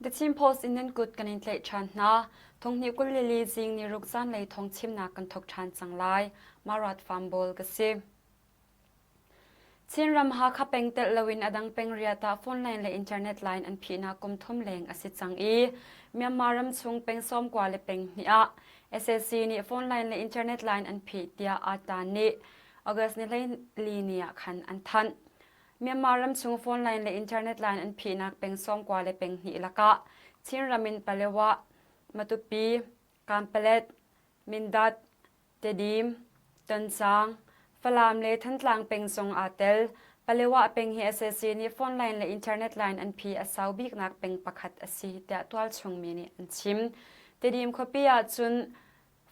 The Chin Post in nan kut kan in tlaih ṭhan hna. Thonghnih 22 zing ni ruk zanlei thawng chimnak kan thawk ṭhan cang lai. Marat Farm Ball ka si. Chinram Hakha peng telh loin a dang peng riat ah phone line le internet line an phihnak kum thum leng a si cang i Myanmar ram chung peng sawmkua le peng hnih ah SAC nih phone line le internet line an phih tiah ata nih August ni 14 ni ah khan an thanh. Myanmar ram chung phone line le internet line an phihnak peng sawmkua le peng hnih lakah Chinram in Palewa, Matupi, Kanpalet, Mindat, Tedim, Tonzang, Falam le Thantlang peng zong aa tel. Palewa peng hi sac nih phone line le internet line an phi a sau biknak peng pakhat a si tiah tualchung mi nih an chim. Tedim khuapi ah cun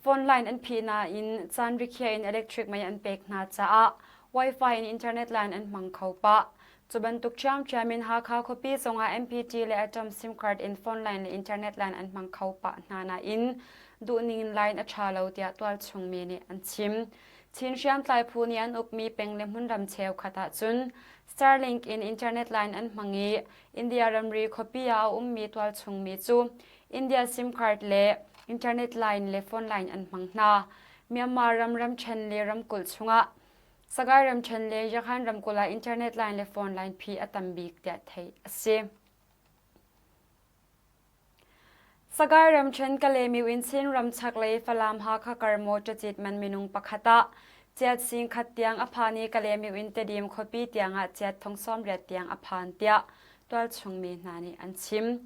phone line an phih nain caan rikhiah in electric mei an pek hna caah Wi-Fi in internet line an hmang kho pah. Cu bantuk ṭhiamṭhiam in Hakha khuapi zongah MPT le Atom SIM card in phone line le internet line an hmang kho pah hna nain duhning in line a ṭha lo tiah tualchung mi nih an chim. Chin hriamtlai phu nih an ukmi peng le hmunram cheukhat ahcun Starlink in internet line an hmang i India ramri khuapi ah a ummi tualchung mi cu India SIM card le internet line le phone line an hmang hna. Myanmar ram ramṭhen le ramkulh chungah Sagaing ramṭhen le Yakhan ramkulh ah internet line le phone line phi a tam bik tiah theih a si. Sagaing ramṭhen Kalaymyo in Chin ram chaklei Falam Hakha kar mawṭaw cit man minung pakhat ah chiat sing khat tiang a phan i Kalaymyo in Tedim khuapi tiangah chiat thong 80 tiang a phan tiah tualchung mi hna nih an chim.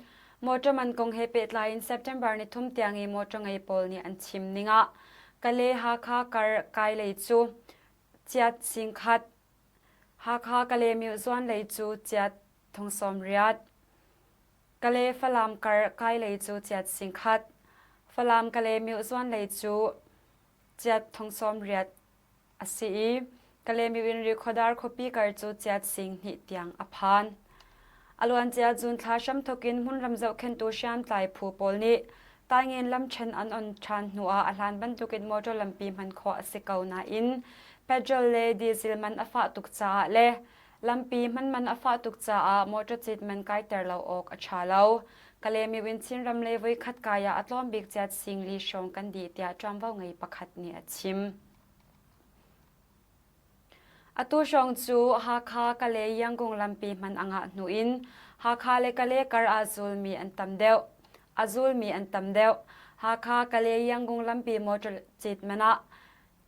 Mawṭaw man kong he pehtlai in September ni thum tiang i mawṭaw ngei pawl nih an chim ning ah Kale Hakha kar kai lei cu chiat sing khat, Hakha Kalaymyo zuan lei cu chiat thong 80, Kale Falam kar kai lei cu chiat sing khat, Falam Kalaymyo zuan lei cu chiat thong 80 a si i Kalaymyo in Rikhuadar khuapi kar cu chiat sing hnih tiang a phan. A luancia June thla hramthawk in hmunram zohkhenhtu hriamtlai phu pawl nih Taingen lamṭhen an on ṭhan hnuah a hlan bantukin motor lampi hman khawh a si ko nain petrol le diesel man a fah tuk caah le lampi hman man a fah tuk caah motor cit man kaiter lo awk a ṭha lo. Kalaymyo in Chinram lei voikhat kai ah a tlawm bik ciat singli hrawng kan dih tiah ṭuanvo ngei pakhat nih a chim. Atu hrawng cu Hakha Kalay Yangon lampi hman a ngah hnu in Hakha le Kalay kar ah zulmi an tam deuh. A zulmi an tam deuh. Hakha Kalay Yangon lampi motor cit man ah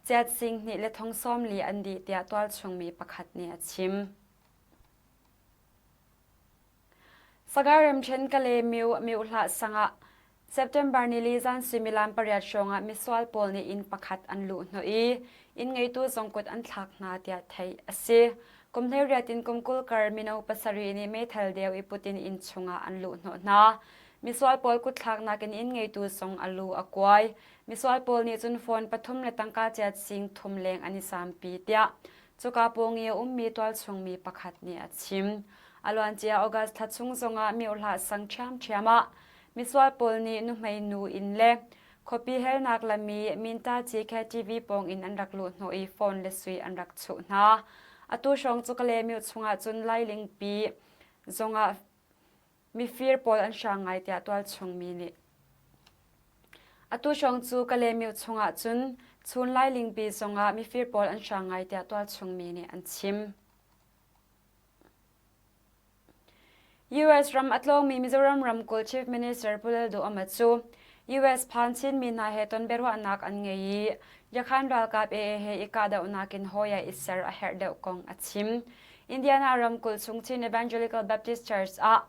ciat sing hnih le thong 40 an dih tiah tualchung mi pakhat nih a chim. Sagaing ramṭhen Kalaymyo Myohlah sang ah September nili zan suimilam pariat hrawng ah misual pawl nih inn pakhat an luhhnawh i inn ngeitu zong kut an thlak hna tiah theih a si. Kum 18 in kum 20 kar mino pasarih nih meithal deu i put in inn chungah an luhhnawh hna. Misual pawl kutthlaknak in inn ngeitu zong a lu a kuai. Misual pawl nih cun phone pathum le tangka ciat sing thum leng an i sampi tiah Cuka pawng i a ummi tualchung mi pakhat nih a chim. A luancia August thla chung zongah miohlah sang ṭhiamṭhiam ah misual pawl nih nuhmei nu inn le khuapi helnak lam i Mintaci KTV pawng in an rak luhhnawh i phone le sui an rak chuh hna. Atu hrawng cu Kalaymyo chungah cun Lailingpi zongah Mifir pawl an hrang ngai tiah tualchung mi nih. Atu hrawng cu Kalaymyo chungah cun chun lailingpi zongah mifir pawl an hrang ngai tiah tualchung mi nih an chim. US ram a tlawngmi Mizoram ramkulh Chief Minister Pu Lalduhoma cu US phan Chinmi hna he ton biaruahnak an ngei i Yakhan ralkap AA he i kahdohnak in hawi ah i ser a herh deuh kong a chim. Indiana ramkulh chung Chin Evangelical Baptist Church ah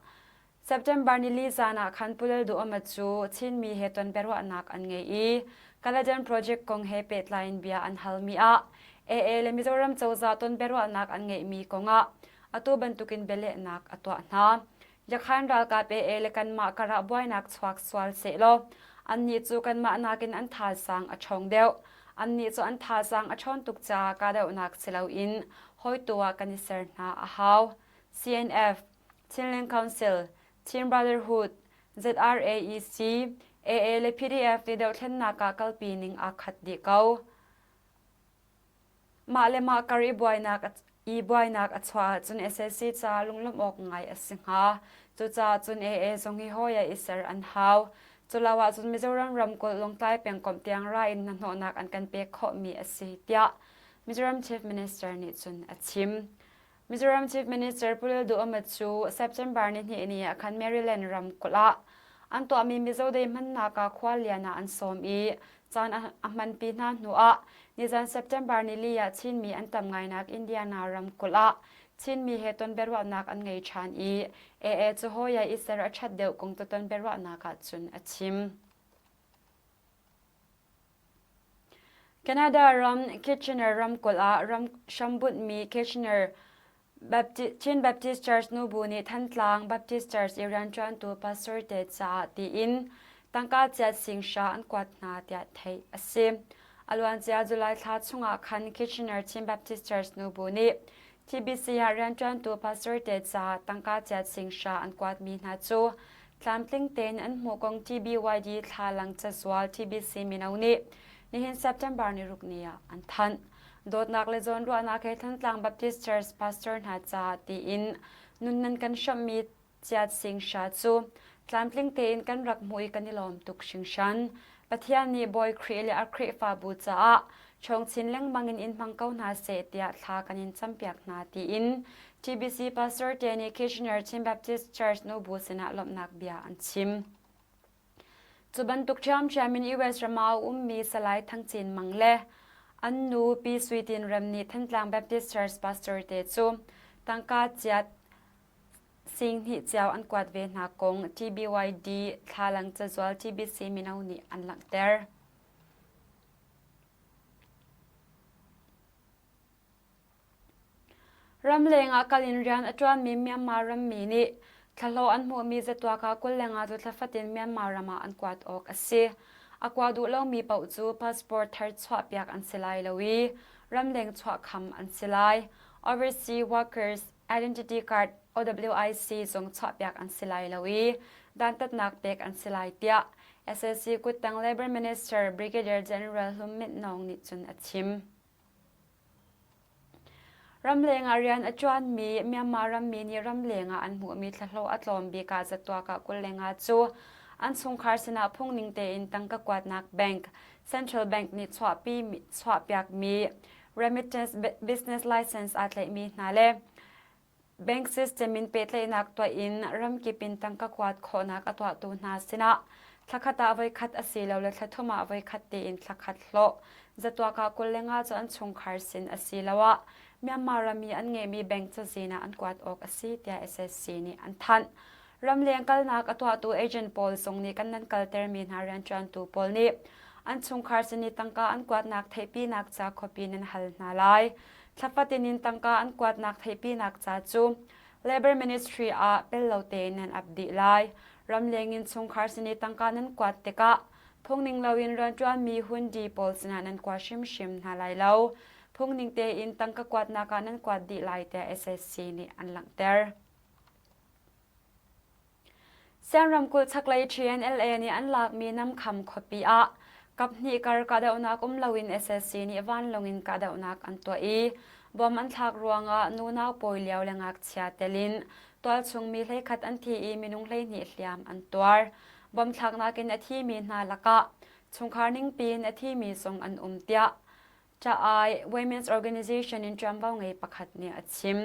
September nili zan ah khan Pu Lalduhoma cu Chinmi he ton biaruahnak an ngei i Kaladan Project kong he pehtlai in bia an halmi ah AA le Mizoram cozah ton biaruahnak an ngeihmi kong ah atu bantukin bialehnak a tuah hna. Yakhan ralkap AA le kanmah karah buainak chuak sual sehlaw annih cu kanmah nakin an thazaang a ṭhawng deuh. Annih cu an thazaang a ṭhawn tuk caah kahdohnak si loin hawitu ah kan i ser hna a hau. CNF, Chinland Council, Chin Brotherhood, ZRAEC, AA le PDF nih dohthlennak ah kalpi ning aa khat dih ko. Mah le mah kar i buainak i buainak a chuah ahcun sac caah lunglawmh awk ngai a si hnga. Cucaah cun AA zong hi hawi ah i ser an hau. Culo ahcun Mizoram ramkulh Lawngtlai pengkomh tiang ra in hnahnawhnak an kan pek khawhmi a si, tiah Mizoram Chief Minister nih cun a chim. Mizoram Chief Minister Pu Lalduhoma cu September nihnih ni ah khan Maryland ramkulh ah an tuahmi Mizo Day hmannak ah khuallian ah an sawm i caan a hmanpi hna hnu ah nizan September nili ah Chinmi an tam ngainak Indiana ramkulh ah Chinmi he tonbiaruahnak an ngei ṭhan i AA cu hawi ah i ser a ṭhat deuh kong tu tonbiaruahnak ah cun a chim. Canada ram Kitchener ramkulh ah ram hrambunhmi Kitchener Baptist, Chin Baptist Church nubu nih Thantlang Baptist Church i rianṭuantu pastor te caah tiin tangka chiat singhra an kuat hna tiah theih a si. A luancia July thla chungah khan Kitchener Chin Baptist Church nubu nih TBC ah rianṭuantu pastor te caah tangka chiat singhra an kuatmi hna cu tlamtling tein an hmuh kong TBYD thlalang cazual TBC mino nih nihin September ni ruk ni ah an thanh. Dawtnak le zawnruahnak he Thantlang Baptist Church pastor hna caah tiin nun nan kan hramhmi Chiat Sing Sha cu tlamtling tein kan rak hmuh i kan i lawm tuk hringhran. Pathian nih Bawi Khrih le a Khrihfabu caah ṭhawng chin lengmang in in hmang ko hna seh tiah thla kan in campiak hna tiin TBC Pastor te nih Kitchener Chin Baptist Church nubu sinah lawmhnak bia an chim. Cu bantuk ṭhiamṭhiam in US ram ah a ummi Salai Thang Cin Mang le an nu Pi Sui Tin Rem nih Thantlang Baptist Church pastor te cu tangka chiat Singhnih cio an kuat ve hna kong TBYD thlalang cazual TBC mino nih an langhter. Ramleng ah kal in rian a ṭuanmi Myanmar rammi nih thlahlawh an hmuhmi zatuak ah 25 cu thla fatin Myanmar ram ah an kuat awk a si. A kua duh lomi paoh cu passport thar chuahpiak an si lai lo i ramleng chuah kham an si lai. Overseas Workers Identity Card OWIC zong chuahpiak an si lai lo i dantatnak pek an si lai tiah SAC kuttang Labor Minister Brigadier General Hlum Myint Naung nih cun a chim. Ramleng ah rian a ṭuanmi Myanmar rammi nih ramleng ah an hmuhmi thlahlawh a tlawm bik ah zatuak ah 25 cu an chungkhar sinah phungning tein tangka kuatnak bank Central Bank nih chuahpiakmi remittance business license aa tlaihmi hna le Bank system in pehtlaihnak tuah in ramkip in tangka kuat khawhnak a tuahtu hna sinah thlakhat ah voikhat asilole thlathum ah voikhat tiin thlakhat hlawh zatuak ah 25 cu an chungkhar sin asiloah Myanmar ram i an ngeihmi bank cazin ah an kuat awk a si tiah SSC nih an thanh. Ramleng kalnak a tuahtu agent pawl zong nih kan nan kaltermi hna rianṭuantu pawl nih an chungkhar sin i tangka an kuatnak theihpinak ca khuapi nan hal hna lai. Thla fatin in tangka an kuatnak theihpinak ca cu Labor Ministry ah pel lo tein nan ap dih lai. Ramleng in chungkhar sin i tangka nan kuat tikah phungning loin rianṭuanmi hundi pawl sinah nan kua hrimhrim hna lai lo. Phungning tein tangka kuatnak ah nan kuat dih lai tiah SSC nih an langhter. Sian ramkulh chaklei TNLA nih an lakmi Namkham khuapi ah kaphnih kar kahdohnak um loin SSC nih vanlawng in kahdohnak an tuah i bom an thlak ruangah nunau pawi lio le ngakchia tel in tualchung mi 11 an thi i minung 12 hliam an tuar. Bom thlaknak in a thimi hna lakah chungkhar ningpi in a thimi zong an um tiah Ṭa-ai Women's Organization in ṭuanvo ngei pakhat nih a chim.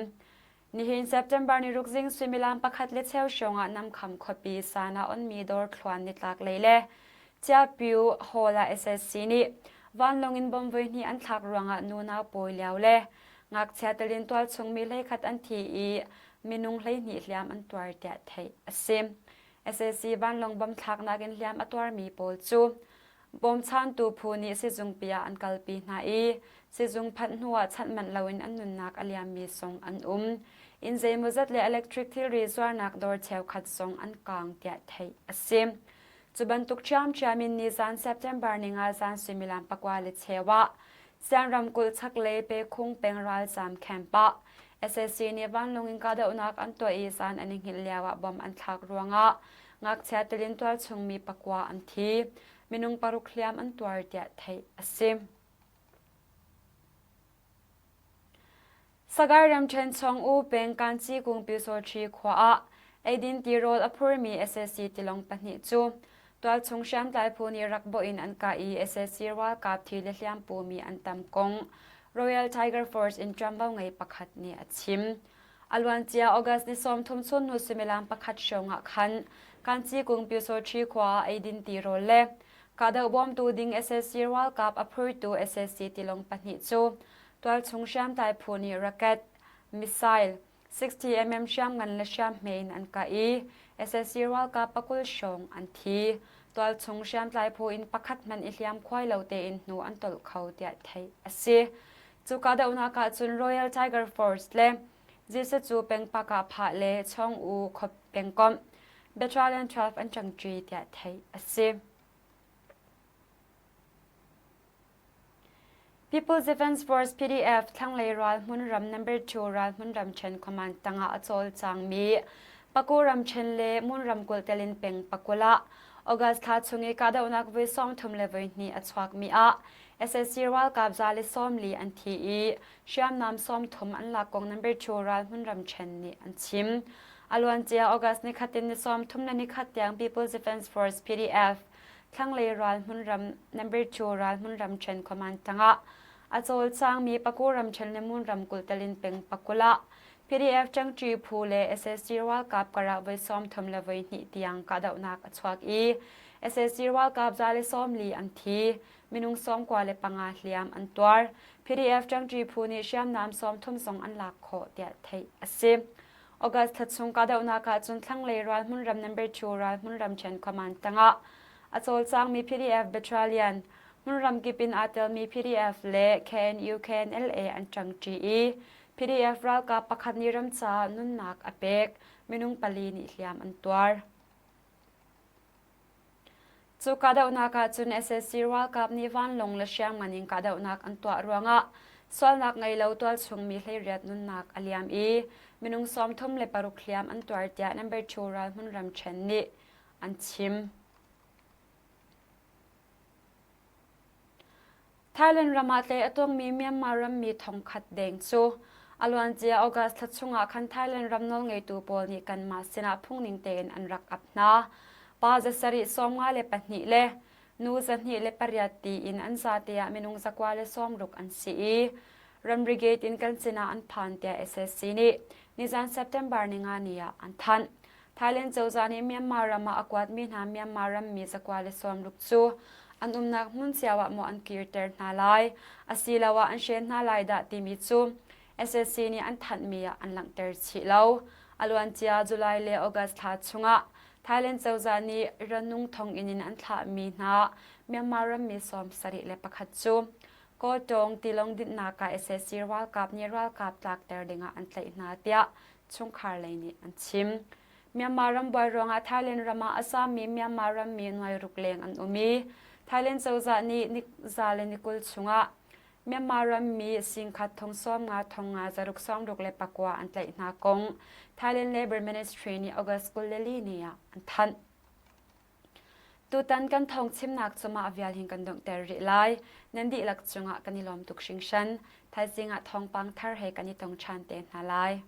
Nihin September ni ruk zing suimilam pakhat le cheu hrawng ah Namkham khuapi Sana onmi dawr thluan nitlak lei le Chiapyu Hall ah SSC nih vanlawng in bomb voihnih an thlak ruangah nunau pawi lio le ngakchia telin tualchung mi 11 an thi i minung 12 hliam an tuar tiah theih a si. SAC vanlawng bomb thlaknak in hliam a tuarmi pawl cu Bawmchantu phu nih sizungpi ah an kalpi hna i sizung phanh hnuah chanh manh loin an nunnak a liammi zong an um. Inn zeimawzat le electric thilri zuarnak dawr cheukhat zong an kaang tiah theih a si. Cu bantuk ṭhiamṭhiam in nizan September ninga zan suimilam pakua le cheu ah Sian ramkulh chaklei Pekhung peng ralzaam camp ah SAC nih vanlawng in kahdohnak an tuah i zan an i hngilh lioah bomb an thlak ruangah Ngakchia telin tualchung mi pakua an thi. Minung paruk hliam an tuar tiah theih a si. Sagai ramṭhen chung U peng Kanci kung Pyusawṭhi khua ah Eidin tirawl a phurmi sac tilawng pahnih cu tualchung hriamtlai phu nih rak bawh in an kah i sac ralkap thi le hliam pumi an tam kong Royal Tiger Force in ṭuanvo ngei pakhat nih a chim. A luancia August ni 30 chunhnu suimilam pakhat hrawng ah khan Kanci kung Pyusawṭhi khua ah eidin tirawl le kahdoh bawmtu ding sac ralkap a phurtu sac tilawng pahnih cu tualchung hriamtlai phu nih rocket, missile, 60 mm hriamngan le hriamhme in an kah i sac ralkap pakul hrawng an thi. Tualchung hriamtlai phu in pakhat hmanh i hliamkhuai lo tein hnu an tolh kho tiah theih a si. Cu kahdohnak ah cun Royal Tiger Force le Zisacu pengpak ah phah le Chong U khuap pengkomh Battalion 12 an ṭangṭi tiah theih a si. People's Defence Force PDF thlanglei ral hmunram number 2 ral hmunram ṭhen command tangah a cawlcangmi Paku ramṭhen le Mun ramkulh telin peng pakul ah August thla chung i kahdohnak voi 30 le voi hnih a chuakmi ah sac ralkap 140 an thi i hriamnam 30 an lak kong number 2 ral hmunram ṭhen nih an chim. A luancia August ni khat in ni 30 le ni khat tiang People's Defence Force PDF thlanglei ral hmunram number 2 ral hmunram ṭhen command tangah a cawlcangmi Paku ramṭhen le Mun ramkulh telin peng pakul ah PDF ṭangṭi phu le sac ralkap karah voi 30 le voi hnih tiang kahdohnak a chuak i sac ralkap 140 an thi. Minung 95 hliam an tuar. PDF ṭangṭi phu nih hriamnam 30 zong an lak khawh tiah theih a si. August thla chung kahdohnak ah cun thlanglei ral hmunram number 2 ral hmunram ṭhen command tangah a cawlcangmi PDF battalion hmunram kip in aa telmi PDF le KNU KNLA an ṭangṭi i PDF ralkap pakhat nih ram caah nunnak a pek. Minung pali nih hliam an tuar. Cu kahdohnak ah cun sac ralkap nih vanlawng le hriamngan in kahdohnak an tuah ruangah sualnak ngei lo tualchung mi 18 nunnak a liam i minung 36 hliam an tuar tiah number 2 ralhmun ramṭhen nih an chim. Thailand ram ah tlei a tuangmi Myanmar rammi thongkhat deng cu a luancia August thla chungah khan Thailand ram nawlngeitu pawl nih kanmah sinah phungning tein an rak ap hna. Pa zasarih 52 le nu 208 tiin an zate ah minung 160 an si i ramri gate in kan sinah an phan tiah SSC nih nizan September ninga ni ah an thanh. Thailand cozah nih Myanmar ram ah a kuatmi hna Myanmar rammi 160 cu an umnak hmun cio ah maw an kirter hna lai asiloah an hren hna lai dah timi cu SSC nih an thanhmi ah an langhter chih lo. A luancia July le August thla chungah Thailand cozah nih ranung thonginn in an thlahmi hna Myanmar rammi 71 cu Kawltawng tilawng dinhnak ah sac ralkap nih ralkap tlakter dingah an tlaih hna tiah chungkhar lei nih an chim. Myanmar ram buai ruangah Thailand ram ah a sammi Myanmar rammi nuai ruk leng an um i Thailand cozah nih ni za le ni 20 chungah Myanmar rammi singkhat thong sawm nga thong nga zaruk sawm ruk le pakua an tlaih hna kong Thailand Labor Ministry nih August 24 ni ah an thanh. Tutan kan thawng chimnak cu mah vial hin kan donghter rih lai. Nan dihlak cungah kan i lawm tuk hringhran. Thaizing ah thawngpang thar he kan i tong ṭhan te hna lai.